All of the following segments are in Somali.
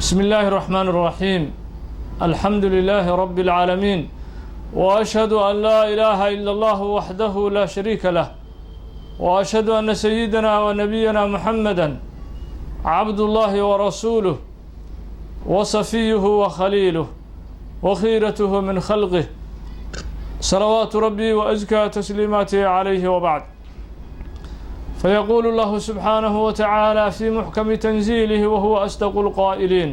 بسم الله الرحمن الرحيم، الحمد لله رب العالمين، وأشهد أن لا إله إلا الله وحده لا شريك له، وأشهد أن سيدنا ونبينا محمدا عبد الله ورسوله وصفيه وخليله وخيرته من خلقه، صلوات ربي وأزكى تسليماته عليه، وبعد، فيقول الله سبحانه وتعالى في محكم تنزيله وهو أصدق القائلين: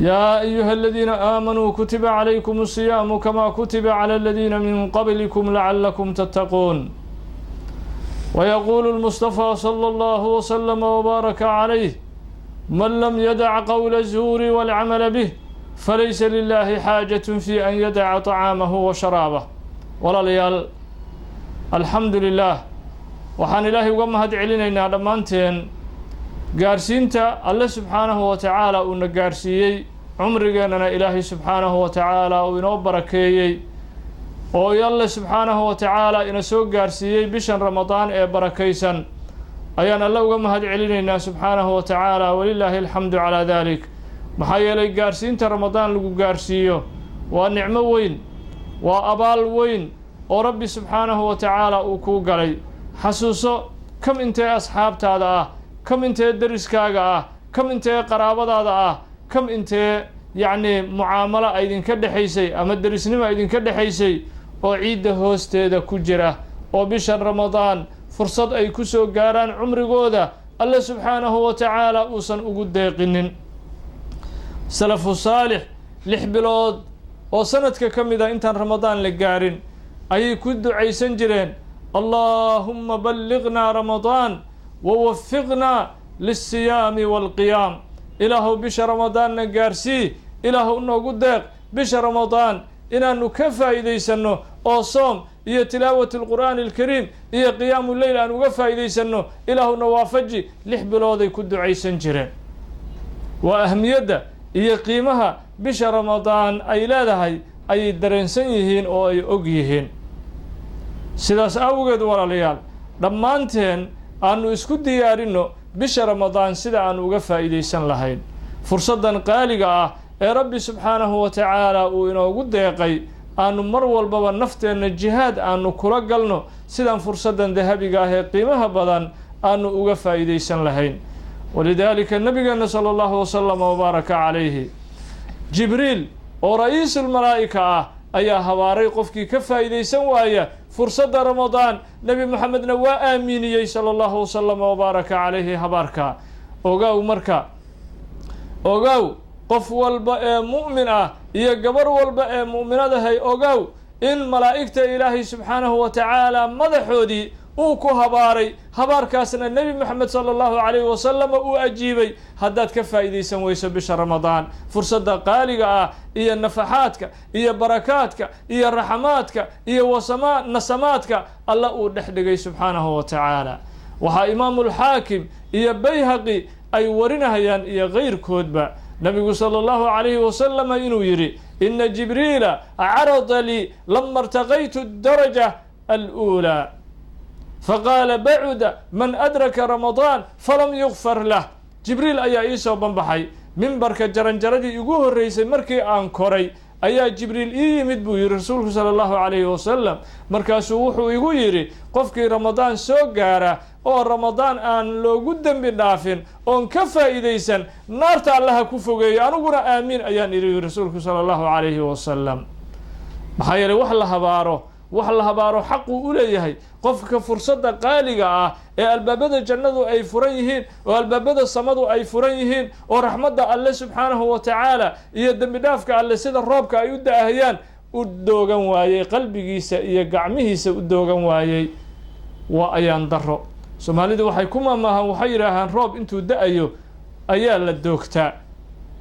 يا أيها الذين آمنوا كتب عليكم الصيام كما كتب على الذين من قبلكم لعلكم تتقون. ويقول المصطفى صلى الله وسلم وبارك عليه: من لم يدع قول الزور والعمل به فليس لله حاجة في أن يدع طعامه وشرابه. Walaalayaal, alxamdu lilah, waxaan Ilaahay uga mahad celinaynaa dhammaanteen gaarsiinta Alle subxaanahu wa tacaala uuna gaarsiiyey, cumrigeennana Ilaahay subxaanahu wa tacaala uu inoo barakeeyey, oo Alle subxaanahu wa tacaala ina soo gaarsiiyey bishan Ramadaan ee barakaysan ayaan Alle uga mahad celinaynaa subxaanahu wa tacaala. Walilaahi alxamdu calaa dalik. Maxaa yeelay, gaarsiinta Ramadaan lagu gaarsiiyo waa nicmo weyn, waa abaal weyn oo Rabbi subxaanahu wa tacaala uu kuu galay. Xasuuso kam intee asxaabtaada ah, kam intee deriskaaga ah, kam intee qaraabadaada ah, kam intee yacnii mucaamalo aydinka dhexaysay ama derisnimo idinka dhexaysay oo ciidda hoosteeda ku jira, oo bishan Ramadaan fursad ay ku soo gaaraan cumrigooda Alle subxaanahu wa tacaala uusan ugu deeqinin. Salafu saalix 6 bilood oo sanadka ka mid a intaan Ramadaan la gaarin ayay ku ducaysan jireen: "اللهم بلغنا رمضان ووفقنا للصيام والقيام." Ilaahow, bisha Ramadaanna gaarsii, Ilaahow noogu deeq bisha Ramadaan inaanu ka faa'iidaysanno oo soom iyo tilaawat alqur'aani alkariim iyo qiyaamu leyl aan uga faa'iidaysanno, Ilaahuna waafaji. 6 bilooday ku ducaysan jireen. Waa ahmiyadda iyo qiimaha bisha Ramadaan ay leedahay ayay dareensan yihiin oo ay og yihiin. Sidaas awgeed, walaalayaal, dhammaanteen aanu isku diyaarinno bisha Ramadaan sida aanu uga faa'iidaysan lahayn fursaddan qaaliga ah ee Rabbi subxaanahu wa tacaala uu inoogu deeqay. Aanu mar walbaba nafteenna jihaad aanu kula galno sidaan fursaddan dahabiga ah ee qiimaha badan aanu uga faa'iidaysan lahayn. ولذلك nabigeenna صلى الله وسلم وبارك عليه, Jibriil oo ra'iisulmalaa'ika ah ayaa habaaray qofkii ka faa'iidaysan waaya fursadda Ramadaan. Nebi Moxamedna waa aaminiyey صلى الله وسلم وبارك عليه habaarka. Ogaaw marka, ogaaw, qof walba ee mu'min ah iyo gabar walba ee mu'minadahay, ogaaw in malaa'igta Ilaahay subxaanahu wa tacaala madaxoodii uu ku habaaray, habaarkaasna Nebi Moxamed صلى الله عليه وسلم uu ajiibay, haddaad ka faa'iidaysan weyso bisha Ramadaan fursadda qaaliga ah iyo nafaxaadka iyo barakaadka iyo raxmaadka iyo wasama nasamaadka Alla uu dhex dhigay subxaanahu wa tacaala. Waxaa Imaamulxaakim iyo Bayhaqi ay warinahayaan iyo kayrkoodba nabigu صلى الله عليه وسلم inuu yidhi: "إن جبريل عرض لي لما ارتقيت الدرجة الأولى فقال: بعد من أدرك رمضان فلم يغفر له." Jibriil ayaa iisoo banbaxay mimbarka jaranjaradii igu horreysay markii aan koray ayaa Jibriil ii yimid, buu yidhi rasuulku صلى الله عليه وسلم. Markaasuu wuxuu igu yidhi: "Qofkii Ramadaan soo gaara oo Ramadaan aan loogu dembi dhaafin oon ka faa'iidaysan, naarta Allaha ku fogeeyo." Aniguna aamiin ayaan idhi, rasuulku صلى الله عليه وسلم. Maxaa yeelay, wax la habaaro, wax la habaaro xaquu u leeyahay qofka fursadda qaaliga ah ee albaabada jannadu ay furan yihiin oo albaabada samadu ay furan yihiin oo raxmadda Alle subxaanahu wa tacaala iyo dembi dhaafka Alle sida roobka ay u da-ahayaan u doogan waayey, qalbigiisa iyo gacmihiisa u doogan waayey, waa ayaan daro. Soomaalidu waxay ku maamaahaan, waxay yidhaahaan: "Roob intuu da-ayo ayaa la doogtaa."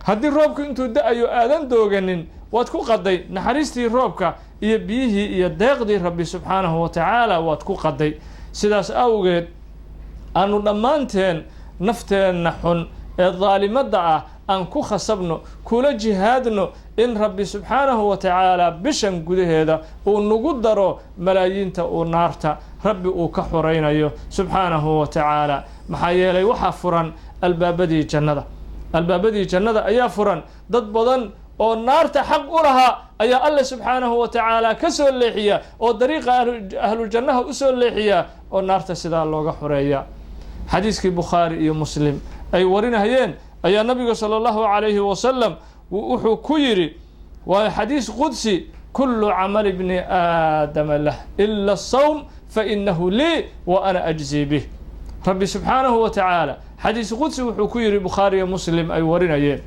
Haddii roobku intuu da-ayo aadan dooganin, waad ku qaday naxariistii roobka iyo biyihii iyo deeqdii Rabbi subxaanahu wa tacaala waad ku qaday. Sidaas awgeed, aanu dhammaanteen nafteenna xun ee daalimadda ah aan ku khasabno, kula jihaadno in Rabbi subxaanahu wa tacaala bishan gudaheeda uu nagu daro malaayiinta uu naarta Rabbi uu ka xoraynayo subxaanahu wa tacaala. Maxaa yeelay, waxaa furan albaabadii jannada. Albaabadii jannada ayaa furan. Dad badan oo naarta xaq u lahaa ayaa Alle subxaanahu wa tacaala ka soo leexiya oo dariiqa ahluljannaha u soo leexiya oo naarta sidaa looga xoreeya. Xadiiskii Bukhaari iyo Muslim ay warinayeen ayaa nabiga sala allahu calayhi wasalam wuxuu ku yidhi, waa xadiis qudsi: "Kulu camali bni aadama lah ila asawm fainahu lii wa ana ajzii bih." Rabbi subxaanahu wa tacaala xadiis qudsi wuxuu ku yidhi, Bukhaari iyo Muslim ay warinayeen: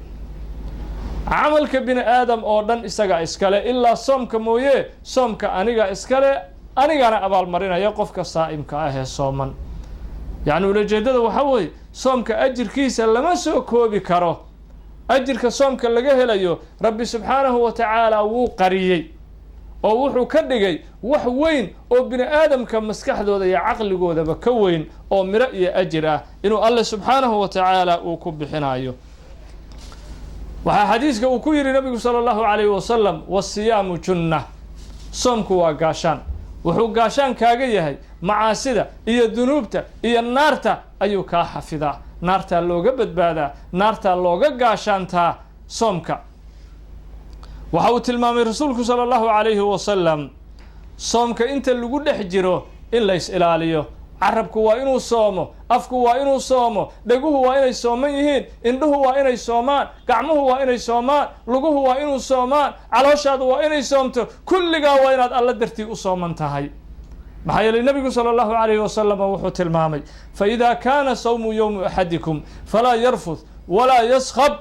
camalka bini aadam oo dhan isaga iskale ilaa soomka mooye, soomka aniga iskale, anigana abaalmarinaya qofka saa'imka ah ee sooman. Yacni ulajeedada waxaa weeye, soomka ajirkiisa lama soo koobi karo. Ajirka soomka laga helayo Rabbi subxaanahu wa tacaala wuu qariyey oo wuxuu ka dhigay wax weyn oo bini aadamka maskaxdooda iyo caqligoodaba ka weyn, oo miro iyo ajir ah inuu Alle subxaanahu wa tacaala uu ku bixinayo. Waxaa xadiiska uu ku yidhi nabigu sala allahu calayhi wasalam: "Wasiyaamu junna." Soomku waa gaashaan. Wuxuu gaashaan kaaga yahay macaasida iyo dunuubta iyo naarta ayuu kaa xafidaa. Naartaa looga badbaadaa, naartaa looga gaashaantaa soomka. Waxa uu tilmaamay rasuulku sala allahu calayhi wasalam soomka inta lagu dhex jiro in lays ilaaliyo. Carabku waa inuu soomo, afku waa inuu soomo, dheguhu waa inay sooman yihiin, indhuhu waa inay soomaan, gacmuhu waa inay soomaan, luguhu waa inuu soomaan, calooshaadu waa inay soomto. Kulligaa waa inaad Alla dartii u sooman tahay. Maxaa yeelay nebigu sala allahu calayhi wasalam wuxuu tilmaamay: "Fa idaa kaana sawmu yowmu axadikum falaa yarfud walaa yaskhab."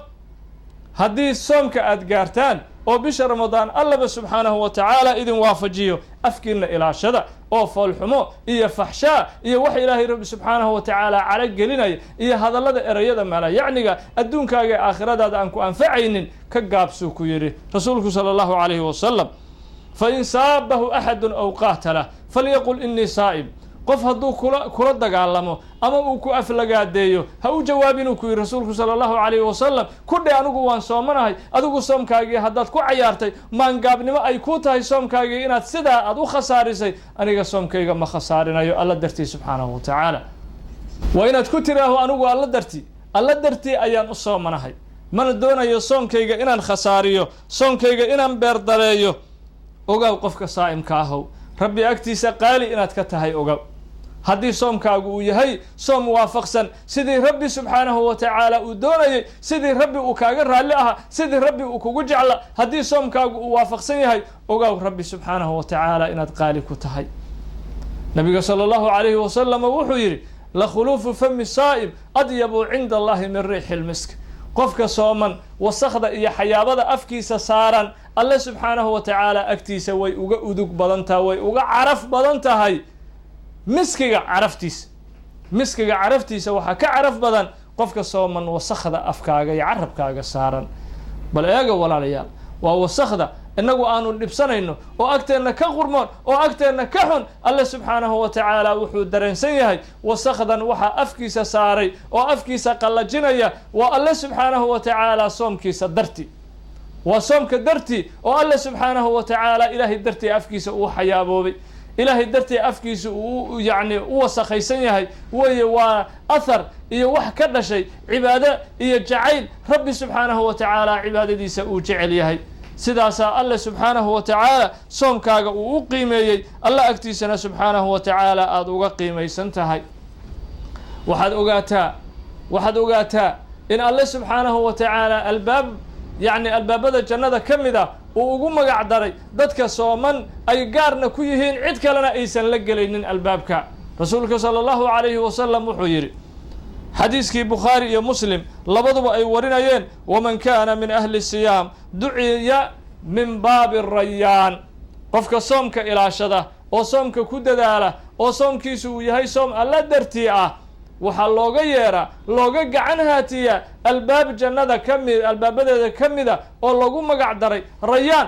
Haddii soomka aada gaartaan oo bisha Ramadaan Allaba subxaanahu wa tacaala idin waafajiyo, afkiina ilaashada oo foolxumo iyo faxshaa iyo wax Ilaahay Rabbi subxaanahu wa tacaala calo gelinaya iyo hadallada erayada maalayacniga adduunkaaga ee aakhiradaada aan ku anfacaynin ka gaabsuu ku yidhi rasuulku sala allahu calayhi wasalam. "Fa in saabahu axadun aw qaatalah falyaqul inii saa'im." Qof hadduu kula dagaalamo ama uu ku aflagaadeeyo, ha u jawaabinuu ku yidhi rasuulku sala allahu calayhi wasalam. Ku dhe: "Anigu waan soomanahay." Adigu soomkaagii haddaad ku cayaartay, maangaabnimo ay ku tahay soomkaagii inaad sidaa aad u khasaarisay. Aniga soomkayga ma khasaarinayo Alla dartii subxaanahu wa tacaala. Waa inaad ku tiraaho: "Anigu Alla dartii ayaan u soomanahay, mana doonayo soomkayga inaan khasaariyo, soomkayga inaan beerdaleeyo." Ogaw qofka saa'imka ahow, Rabbi agtiisa qaali inaad ka tahay. Ogaw haddii soomkaagu uu yahay soom waafaqsan sidii Rabbi subxaanahu wa tacaala uu doonayay, sidii Rabbi uu kaaga raalli ahaa, sidii Rabbi uu kugu jecla, haddii soomkaagu uu waafaqsan yahay, ogaw Rabbi subxaanahu wa tacaala inaad qaali ku tahay. Nabiga sala allahu calayhi wasalam wuxuu yidhi: "Lakhuluufu fami saa'im adyabu cinda Allahi min riixi lmisk." Qofka sooman wasakda iyo xayaabada afkiisa saaran Alle subxaanahu wa tacaala agtiisa way uga udug badan tahay, way uga caraf badan tahay miskiga caraftiisa. Miskiga caraftiisa waxaa ka caraf badan qofka sooman wasakda afkaaga iyo carabkaaga saaran. Bal eega walaalayaal, waa wasakda innagu aanu dhibsanayno oo agteenna ka qurmoon oo agteenna ka xun. Alle subxaanahu wa tacaala wuxuu dareensan yahay wasakdan waxaa afkiisa saaray oo afkiisa qallajinaya waa Alle subxaanahu wa tacaala soomkiisa darti, waa soomka dartii oo Alle subxaanahu wa tacaala Ilaahay dartii afkiisa uu xayaaboobay, Ilaahay dartii afkiisa uu yacni u wasakhaysan yahay weye. Waa athar iyo wax ka dhashay cibaado iyo jacayl Rabbi subxaanahu wa tacaala cibaadadiisa uu jecel yahay. Sidaasaa Alle subxaanahu wa tacaala soomkaaga uu u qiimeeyey, Alle agtiisana subxaanahu wa tacaala aada uga qiimaysan tahay. Waxaad ogaataa in Alle subxaanahu wa tacaala albaab, yacni albaabada jannada ka mid ah, uu ugu magac daray dadka sooman, ay gaarna ku yihiin, cid kalena aysan la gelaynin albaabka. Rasuulka sala allahu calayhi wasalam wuxuu yidhi xadiiskii Bukhaari iyo Muslim labaduba ay warinayeen: "Waman kaana min ahli siyaam duciya min baabi rayaan." Qofka soomka ilaashada oo soomka ku dadaala oo soomkiisu uu yahay soom Alla dartii ah, waxaa looga yeeraa, looga gacan haatiyaa albaab jannada ka mid, albaabadeeda ka mida, oo lagu magac daray Rayaan.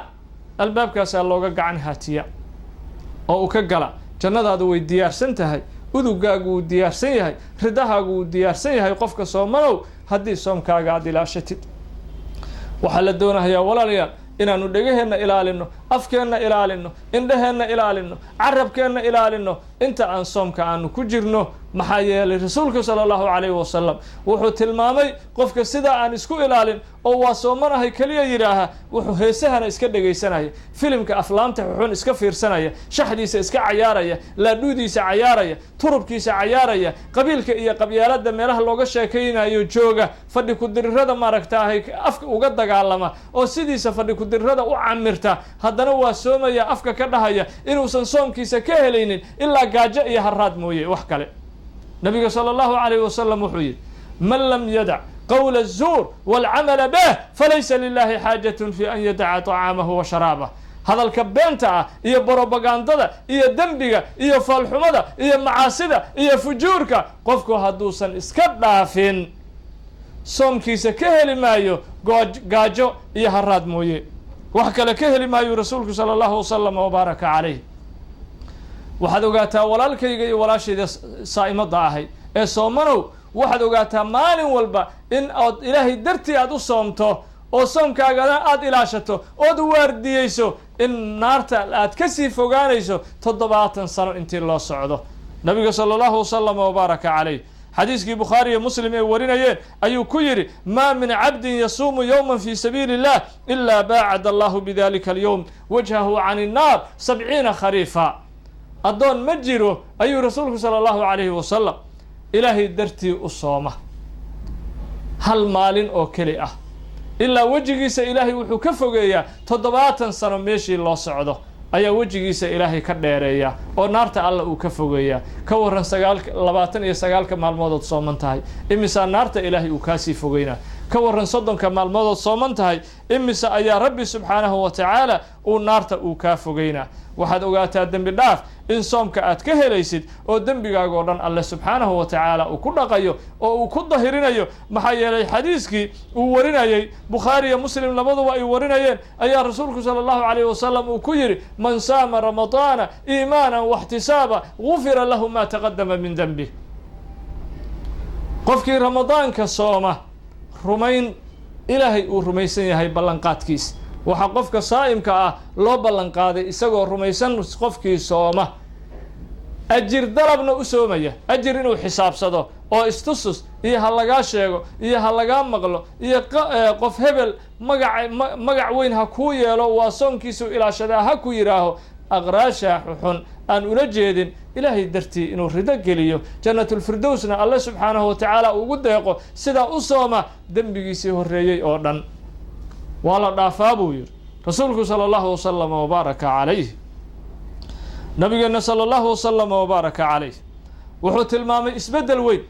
Albaabkaasaa looga gacan haatiya oo uu ka gala. Jannadaadu way diyaarsan tahay, udugaagu wuu diyaarsan yahay, ridahaagu wuu diyaarsan yahay qofka soomanow, haddii soomkaaga aada ilaashatid. Waxaa la doonahayaa walaalayaal inaanu dhegaheenna ilaalino. Afkeenna ilaalinno, indhaheenna ilaalinno, carabkeenna ilaalinno inta aan soomka aanu ku jirno. Maxaa yeelay Rasuulka sala Allahu calayhi wasalam wuxuu tilmaamay qofka sidaa aan isku ilaalin oo "waa soomanahay" keliya yidhaaha, wuxuu heesahana iska dhegaysanaya, filimka aflaamta xuxun iska fiirsanaya, shaxdiisa iska cayaaraya, laadhuudiisa cayaaraya, turubkiisa cayaaraya, qabiilka iyo qabyaalada meelaha looga sheekaynayo jooga, fadhi ku-dirirada maaragtaahay afka uga dagaalama oo sidiisa fadhi ku-dirirada u camirta, haddana "waa soomaya" afka ka dhahaya, inuusan soomkiisa ka helaynin ilaa gaajo iyo haraad mooye wax kale. Nabiga sala Allahu calayh wasalam wuxuu yidhi: "Man lam yadac qowla الzuur wاlcamala bih falaysa lilahi xaajat fi an yadaca طacaamahu wa sharaabah." Hadalka beenta ah iyo borobagandada iyo dembiga iyo faalxumada iyo macaasida iyo fujuurka qofku hadduusan iska dhaafin, soomkiisa ka heli maayo gaajo iyo haraad mooye, wax kale ka heli maayo Rasuulku sala Allahu wasalam wabaaraka calayh. Waxaad ogaataa, walaalkayga iyo walaashayda saa'imada ahay ee soomanow, waxaad ogaataa maalin walba in aad Ilaahay dartii aad u soomto oo soomkaagana aada ilaashato ood waardiyeyso, in naarta aad kasii fogaanayso 70 sano intii loo socdo. Nabiga sala Allahu wasalam wabaaraka calayh xadiiskii Bukhaari iyo Muslim ay warinayeen ayuu ku yidhi: "Maa min cabdin yasuumu yowma fi sabiili illah ilaa baacad Allahu bidalika alyowm wajhahu can innaar 70 khariifa." Addoon ma jiro, ayuu Rasuulku sala Allahu calayhi wasalam, Ilaahay dartii u sooma hal maalin oo keli ah, ilaa wejigiisa Ilaahay wuxuu ka fogeeyaa 70 sano meeshii loo socdo ayaa wejigiisa Ilaahay ka dheereeyaa oo naarta Alla uu ka fogeeyaa. Ka waran sagaal 29-ka maalmoodood sooman tahay, imisaa naarta Ilaahay uu kaasii fogeynaa? Ka waran 30-ka maalmoodood sooman tahay, imise ayaa Rabbi subxaanahu wa tacaala uu naarta uu kaa fogeynaa? Waxaad ogaataa dembi dhaaf in soomka aad ka helaysid oo dembigaagoo dhan Alle subxaanahu wa tacaala uu ku dhaqayo oo uu ku dahirinayo. Maxaa yeelay xadiiskii uu warinayey Bukhaari iyo Muslim labaduba ay warinayeen ayaa Rasuulku sala Allahu calayhi wasalam uu ku yidhi: "Man saama Ramadaana iimaanan waxtisaaba gufira lahu ma taqadama min denbih." Qofkii Ramadaanka sooma rumayn Ilaahay uu rumaysan yahay ballanqaadkiis, waxaa qofka saa'imka ah loo ballanqaaday isagoo rumaysan qofkii sooma, ajir dalabna u soomaya, ajir inuu xisaabsado oo istusus iyo ha lagaa sheego iyo ha lagaa maqlo iyo qof hebel magaca magac weyn ha kuu yeelo, waa soonkiisuu ilaashadaa ha ku yidhaaho, aqraasha xuxun aan ula jeedin, Ilaahay dartii inuu rido geliyo, Jannatulfirdowsna Alle subxaanahu watacaala ugu deeqo, sidaa u sooma dembigiisii horreeyey oo dhan waa la dhaafaa, buu yihi Rasuulku sala Allahu wasalama wabaaraka calayh. Nabigeena sala Allahu wasalama wabaaraka calayh wuxuu tilmaamay isbeddel weyn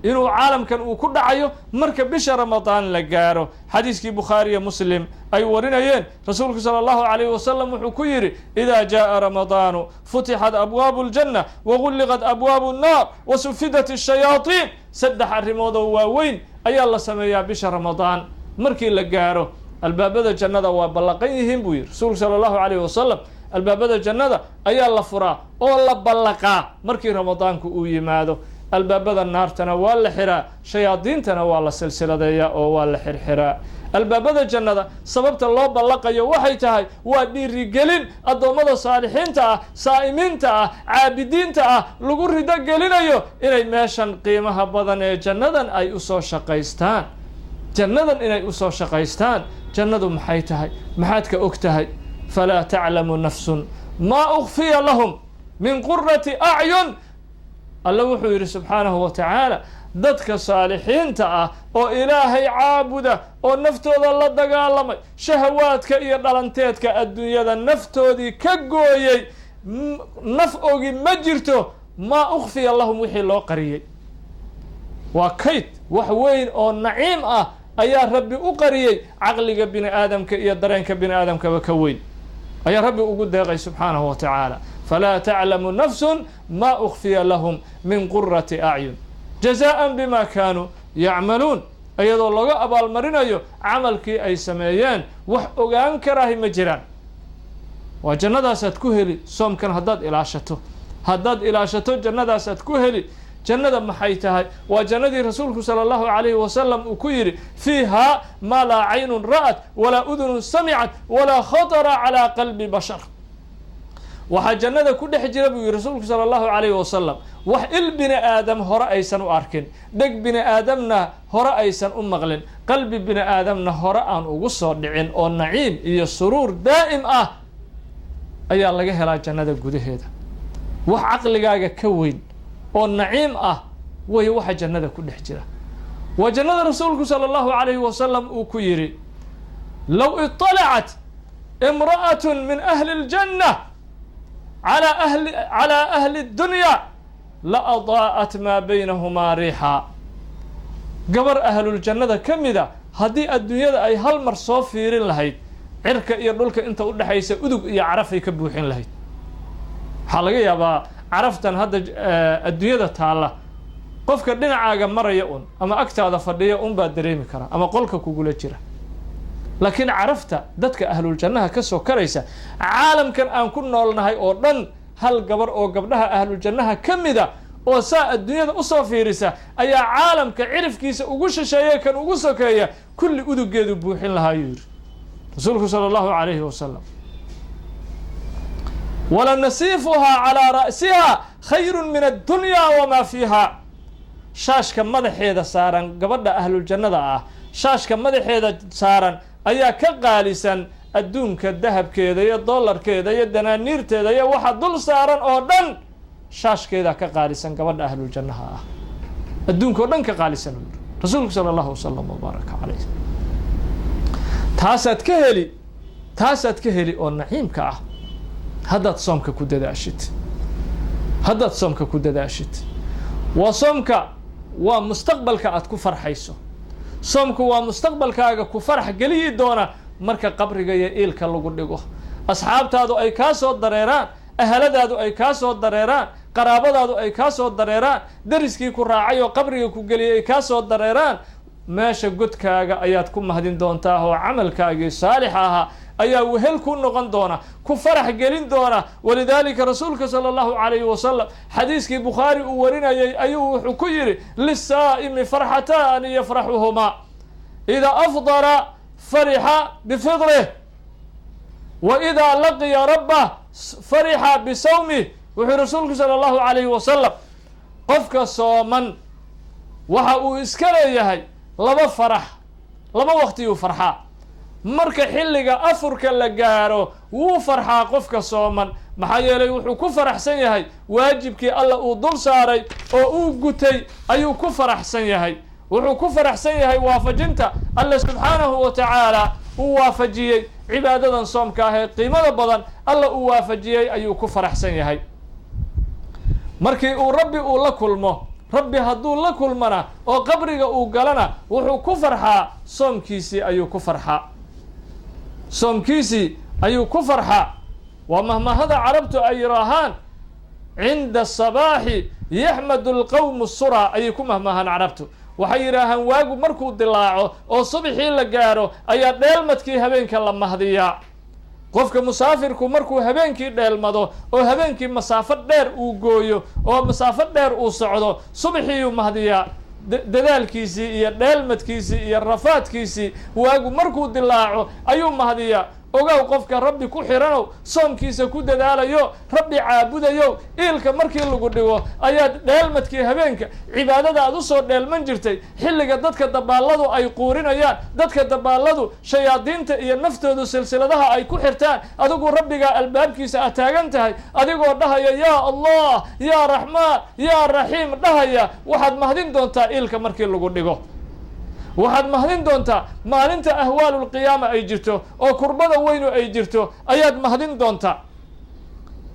inuu caalamkan uu ku dhacayo marka bisha Ramadaan la gaaro. Xadiiskii Bukhaariya Muslim ay warinayeen Rasuulku sala Allahu calayhi wasalam wuxuu ku yidhi: "Idaa jaءa Ramadaanu futixat abwaabu اljanna wagulliqat abwaabu الnaar wasufidat الshayaaطiin." Saddex arrimoodoo waaweyn ayaa la sameeyaa bisha Ramadaan markii la gaaro. Albaabada jannada waa ballaqan yihiin, buu yihi Rasuulku sala Allahu calayhi wasalam. Albaabada jannada ayaa la furaa oo la ballaqaa markii Ramadaanku uu yimaado. Albaabada naartana waa la xiraa, shayaadiintana waa la silsiladeeyaa oo waa la xirxiraa. Albaabada jannada sababta loo ballaqayo waxay tahay waa dhiirigelin addoommada saalixiinta ah, saa'imiinta ah, caabidiinta ah lagu rido gelinayo inay meeshan qiimaha badan ee jannadan ay usoo shaqaystaan, jannadan inay usoo shaqaystaan. Jannadu maxay tahay? Maxaad ka og tahay? "Falaa taclamu nafsun maa ukfiya lahum min qurati acyun." Alle wuxuu yidhi subxaanahu wa tacaala: dadka saalixiinta ah oo Ilaahay caabuda oo naftooda la dagaalamay, shahawaadka iyo dhalanteedka adduunyada naftoodii ka gooyey, naf ogi ma jirto maa ukfiya lahum, wixii loo qariyey. Waa kayd wax weyn oo naciim ah ayaa Rabbi u qariyey, caqliga bini aadamka iyo dareenka bini aadamkaba ka weyn ayaa Rabbi ugu deeqay subxaanahu wa tacaala. "Falaa taclamu nafsun maa ukfiya lahum min qurati acyun jazaءan bima kaanuu yacmaluun", iyadoo laga abaalmarinayo camalkii ay sameeyeen. Wax ogaan karaahi ma jiraan. Waa jannadaasaad ku heli soomkan haddaad ilaashato, haddaad ilaashato jannadaasaad ku heli. Jannada maxay tahay? Waa jannadii rasuulku sala allahu calayhi wasalam uu ku yidhi: fiihaa maa laa caynun ra'at, walaa udunun samicat, walaa khatara calaa qalbi bashar. Waxaa jannada ku dhex jira, buu yihi rasuulku sala allahu calayhi wasalam, wax il bini aadam hore aysan u arkin, dheg bini aadamna hore aysan u maqlin, qalbi bini aadamna hore aan ugu soo dhicin, oo naciim iyo suruur daa'im ah ayaa laga helaa jannada gudaheeda. Wax caqligaaga ka weyn oo naciim ah way waxa jannada ku dhex jira. Waa jannada rasuulku sala allahu calayhi wasalam uu ku yidhi: low iطalacat imra'at min ahli اljanna calaa ahli اddunya la adaa'at maa baynahumaa riixa. Gabar ahluljannada ka mida haddii adduunyada ay hal mar soo fiirin lahayd, cirka iyo dhulka inta u dhexaysa udug iyo carafay ka buuxin lahayd. Waxaa laga yaabaa caraftan hadda adduunyada taalla, qofka dhinacaaga maraya un ama agtaada fadhiya un baa dareemi kara, ama qolka kugula jira. Laakiin carafta dadka ahluljannaha ka soo karaysa, caalamkan aan ku noolnahay oo dhan, hal gabar oo gabdhaha ahluljannaha ka mida oo saa adduunyada usoo fiirisa ayaa caalamka cirifkiisa ugu shisheeya, kan ugu sokeeya, kulli udugeedu buuxin lahaa, yuu yidhi rasuulku sala allahu calayhi wasalam. Wala nasiifuhaa calaa ra'siha khayru min addunya wamaa fiiha. Shaashka madaxeeda saaran gabadha ahluljannada ah, shaashka madaxeeda saaran ayaa ka qaalisan adduunka dahabkeeda iyo dollarkeeda iyo danaaniirteeda iyo waxa dul saaran oo dhan. Shaashkeedaa ka qaalisan gabadha ahluljannaha ah, adduunka o dhan ka qaalisan, uu yiri rasuulku sala allahu wasalam wabaaraka calayh. Taasaad ka heli, taasaad ka heli oo naciimka ah, haddaad soomka ku dadaashid, haddaad soomka ku dadaashid. Waa soomka, waa mustaqbalka aad ku farxayso. Soomku waa mustaqbalkaaga ku farax geliyi doona marka qabriga iyo iilka lagu dhigo, asxaabtaadu ay kaa soo dareeraan, ahaladaadu ay kaa soo dareeraan, qaraabadaadu ay kaa soo dareeraan, dariskii ku raacay oo qabriga ku geliyay ay kaa soo dareeraan. Meesha godkaaga ayaad ku mahdin doontaa, oo camalkaagii saalixa ahaa ayaa wehel ku noqon doona, ku farax gelin doona. Walidaalika rasuulka sala allahu calayhi wasalam xadiiskii Bukhaari uu warinayay ayuu wuxuu ku yidhi: lisaa'imi farxataani yafraxuhumaa: idaa afdara farixa bifidrih, wa idaa laqiya rabbah farixa bisawmih. Wuxuu rasuulku sala allahu calayhi wasalam, qofka sooman waxa uu iska leeyahay laba farax, laba waqtiyuu farxaa. Marka xilliga afurka la gaaro wuu farxaa qofka sooman, maxaa yeelay wuxuu ku faraxsan yahay waajibkii Alla uu dul saaray oo uu gutay ayuu ku faraxsan yahay. Wuxuu ku faraxsan yahay waafajinta Alle subxaanahu wa tacaala uu waafajiyey cibaadadan soomka ah ee qiimada badan Alla uu waafajiyey ayuu ku faraxsan yahay. Markii uu Rabbi uu la kulmo, Rabbi hadduu la kulmana oo qabriga uu galana, wuxuu ku farxaa soomkiisii ayuu ku farxaa, soomkiisii ayuu ku farxaa. Waa mahmahada carabtu ay yidhaahaan: cinda sabaaxi yaxmadu alqawmu sura, ayay ku mahmahaan carabtu. Waxay yidhaahaan waagu markuu dilaaco oo subxii la gaaro ayaa dheelmadkii habeenka la mahdiyaa. Qofka musaafirku markuu habeenkii dheelmado oo habeenkii masaafo dheer uu gooyo oo masaafo dheer uu socdo, subxiiyuu mahdiyaa dadaalkiisii iyo dheelmadkiisii iyo rafaadkiisii. Waagu markuu dilaaco ayuu mahdiyaa. Ogow, qofka Rabbi ku xiranow, soomkiisa ku dadaalayo, Rabbi caabudayo, iilka markii lagu dhigo ayaad dheelmadkii habeenka cibaadada aad usoo dheelman jirtay, xilliga dadka dabaalladu ay quurinayaan, dadka dabaalladu shayaadiinta iyo naftoodu silsiladaha ay ku xirtaan, adigu Rabbigaa albaabkiisa aad taagan tahay, adigoo dhahaya yaa Allah, yaa Raxmaan, yaa Raxiim dhahaya. Waxaad mahdin doontaa iilka markii lagu dhigo. Waxaad mahdin doontaa maalinta ahwaalulqiyaama ay jirto oo kurbada weynu ay jirto ayaad mahdin doontaa,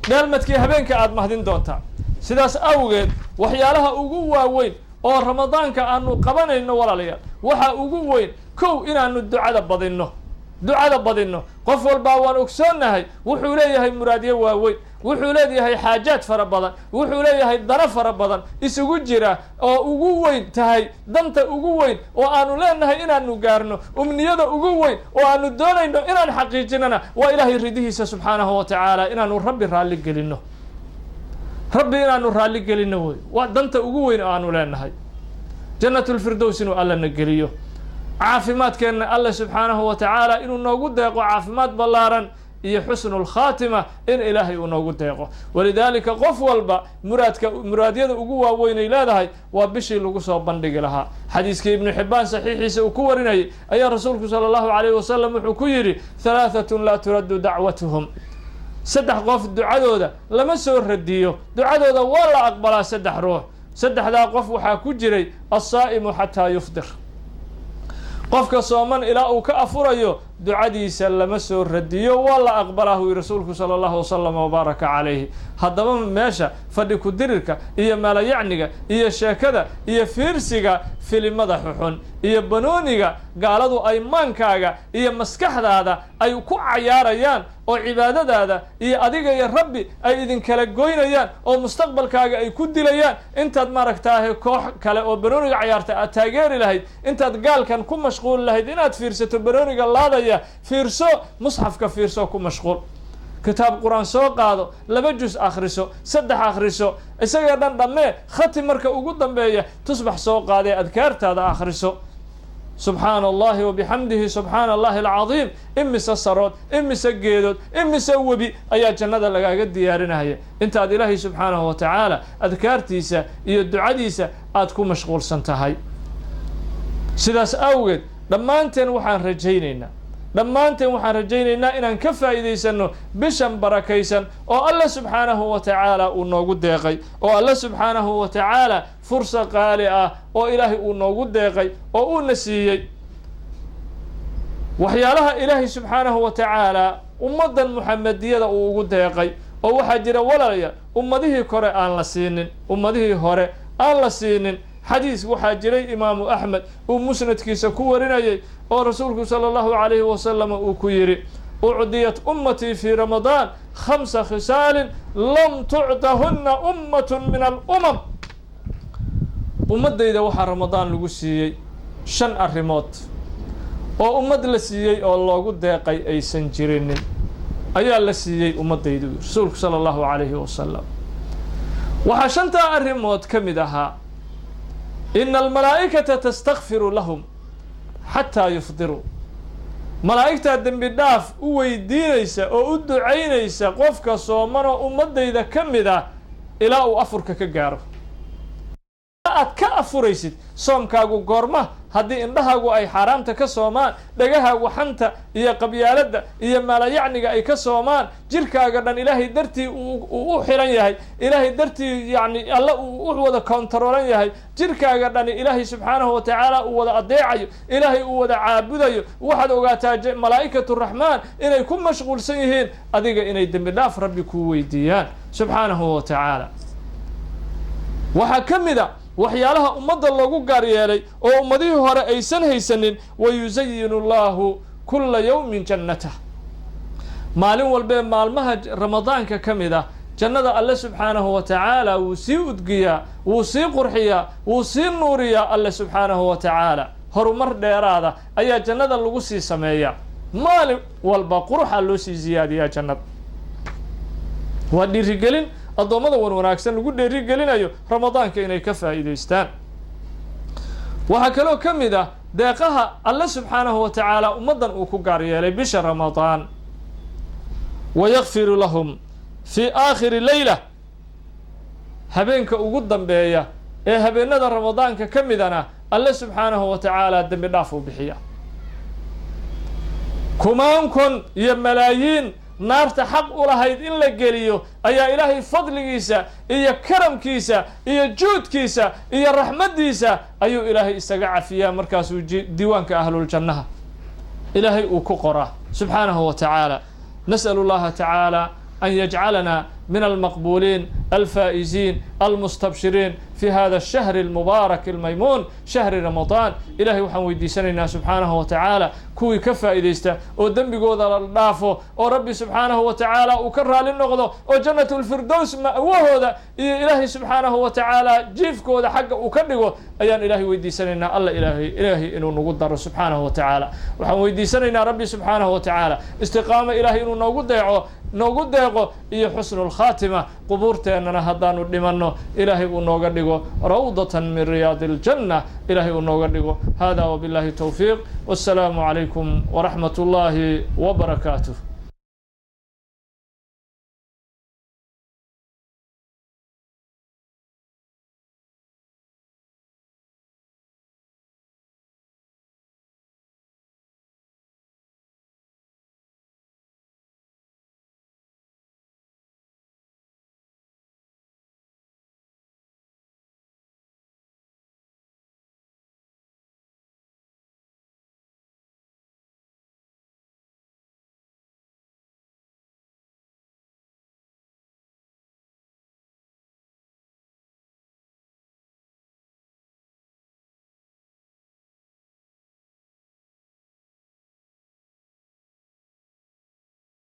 dheelmadkii habeenka aad mahdin doontaa. Sidaas awgeed waxyaalaha ugu waaweyn oo Ramadaanka aanu qabanayno, walaalayaal, waxaa ugu weyn kow inaanu ducada badinno, ducada badinno. Qof walbaa waan ogsoonnahay wuxuu leeyahay muraadyo waaweyn, wuxuu leeyahay xaajaad fara badan, wuxuu leeyahay dano fara badan isugu jira, oo ugu weyn tahay danta ugu weyn oo aanu leenahay inaanu gaarno, umniyada ugu weyn oo aanu doonayno inaan xaqiijinana waa Ilaahay ridihiisa subxaanahu wa tacaala, inaanu Rabbi raalli gelinno. Rabbi inaanu raalli gelinno wey, waa danta ugu weyn oo aanu leenahay. Jannatulfirdows inuu Allana geliyo, caafimaadkeenna Alle subxaanahu wa tacaala inuu noogu deeqo caafimaad ballaaran iyo xusnu lkhaatima in Ilaahay uu noogu deeqo. Walidaalika qof walba muraadka, muraadyada ugu waaweynay leedahay waa bishii lagu soo bandhigi lahaa. Xadiiskii Ibnu Xibbaan saxiixiisa uu ku warinayay ayaa Rasuulku sala Allahu alayhi wasalam wuxuu ku yidhi: "Halaahatun laa turaddu dacwatuhum", 3 qof ducadooda lama soo radiyo, ducadooda waa la aqbalaa. 3 ruux, saddexdaa qof waxaa ku jiray الصائم xataa yufdir, qofka sooman ilaa uu ka afurayo ducadiisa lama soo radiyo, waa la aqbalaa, hu yihi Rasuulku sala Allahu wasalam wabaaraka calayhi. Haddaba meesha fadhi ku-dirirka iyo maalayacniga iyo sheekada iyo fiirsiga filimada xuxun iyo banooniga gaaladu ay maankaaga iyo maskaxdaada ay ku cayaarayaan, oo cibaadadaada iyo adiga iyo Rabbi ay idinkala goynayaan, oo mustaqbalkaaga ay ku dilayaan, intaad maaragtaahe koox kale oo banooniga cayaarta aad taageeri lahayd, intaad gaalkan ku mashquuli lahayd inaad fiirsato banooniga laadaya, fiirso musxafka, fiirso, ku mashquul kitaab Qur-aan, soo qaado, 2 jus akhriso, 3 akhriso, isaga dhan dhammee, khati marka ugu dambeeya tusbax soo qaadee adkaartaada akhriso: subxaana Allahi wabixamdihi, subxaana Allahi alcadiim. Imise sarood, imise geedood, imise webi ayaa jannada lagaaga diyaarinaya intaad Ilaahay subxaanahu wa tacaala adkaartiisa iyo ducadiisa aad ku mashquulsan tahay. Sidaas awgeed dhammaanteen waxaan rajaynaynaa inaan ka faa'iidaysano bishan barakaysan oo Alla subxaanahu wa tacaala uu noogu deeqay, oo Alla subxaanahu wa tacaala fursa qaali ah oo Ilaahay uu noogu deeqay oo uuna siiyey. Waxyaalaha Ilaahay subxaanahu wa tacaala ummaddan Muxamediyada uu ugu deeqay oo waxaa jira, walaalayaal, ummadihii kore aan la siinin, ummadihii hore aan la siinin. Xadiis waxaa jiray Imaamu Axmed uu musnadkiisa ku warinayay oo Rasuulku sala Allahu calayhi wasalam uu ku yidhi: "Ucdiyat ummatii fii Ramadaan khamsa khisaalin lam tuctahunna ummatun min alumam." Ummaddayda waxaa Ramadaan lagu siiyey shan arrimood oo ummad la siiyey oo loogu deeqay aysan jirinin ayaa la siiyey ummaddaydu, Rasuulku sala Allahu calayhi wasalam. Waxaa shantaa arrimood ka mid ahaa: "Ina almalaa'ikata tastakfiru lahum xataa yufdiruu", malaa'igtaa dembi dhaaf u weydiinaysa oo u ducaynaysa qofka soomanoo ummaddayda ka mid ah ilaa uu afurka ka gaaro. Aad ka afuraysid soomkaagu goorma? Haddii indhahaagu ay xaaraamta ka soomaan, dhagahaagu xanta iyo qabyaaladda iyo maalayacniga ay ka soomaan, jirkaaga dhan Ilaahay dartii uu u xiran yahay, Ilaahay dartii yacni Alla uu u wada kontaroolan yahay, jirkaaga dhani Ilaahay subxaanahu wa tacaala uu wada adeecayo, Ilaahay uu wada caabudayo, waxaad ogaataa malaa'ikatu raxmaan inay ku mashquulsan yihiin adiga inay dembi dhaaf Rabbi kuu weydiiyaan subxaanahu wa tacaala. Waxaa ka mid a waxyaalaha ummadda loogu gaar yeelay oo ummadihii hore aysan haysanin: "Wayusayinu Allahu kula yawmin jannatah", maalin walbee maalmaha Ramadaanka ka mid ah jannada Alle subxaanahu wa tacaala wuu sii udgiyaa, wuu sii qurxiyaa, wuu sii nuuriyaa Alle subxaanahu wa tacaala. Horumar dheeraada ayaa jannada lagu sii sameeyaa, maalin walba quruxaa loo sii siyaadiyaa jannada. Waa dhiirigelin addoommada wan wanaagsan lagu dheerigelinayo Ramadaanka inay ka faa'iidaystaan. Waxaa kaloo ka mid ah deeqaha Alle subxaanahu wa tacaala ummaddan uu ku gaar yeelay bisha Ramadaan: "Wayakfiru lahum fii aakhiri leyla", habeenka ugu dambeeya ee habeenada Ramadaanka ka midana Alle subxaanahu wa tacaala dembi dhaaf uu bixiya. Kumaan kun iyo malaayiin naarta xaq u lahayd in la geliyo ayaa Ilaahay fadligiisa iyo karamkiisa iyo juudkiisa iyo raxmaddiisa ayuu Ilaahay isaga cafiyaa. Markaasuu diiwaanka ahluljannaha Ilaahay uu ku qoraa subxaanahu wa tacaala. Nas'alu Allaha tacaala an yajcalana min almaqbuuliin alfaa'iziin almustabshiriin fi hada alshahri almubaarak almaymuun, shahri Ramadaan. Ilahay waxaan weydiisanaynaa subxaanahu wa tacaala. Kuwii ka faa'iidaysta oo dembigooda la dhaafo oo Rabbi subxaanahu wa tacaala uu ka raali noqdo oo Jannatulfirdows ma'wahooda iyo Ilaahay subxaanahu wa tacaala jiifkooda xagga uu ka dhigo ayaan Ilaahay weydiisanaynaa. Alla Ilaahay inuu nagu daro subxaanahu wa tacaala. Waxaan weydiisanaynaa Rabbi subxaanahu wa tacaala istiqaamo Ilaahay inuu noogu deeco, noogu deeqo, iyo xusnu lkhaatima. Qubuurteennana haddaanu dhimanno Ilaahay uu nooga dhigo rawdatan min riyaadi aljanna, Ilaahay uu nooga dhigo. Hada wabillahi towfiiq, wassalaamu calaykum waraxmat ullaahi wabarakaatuh.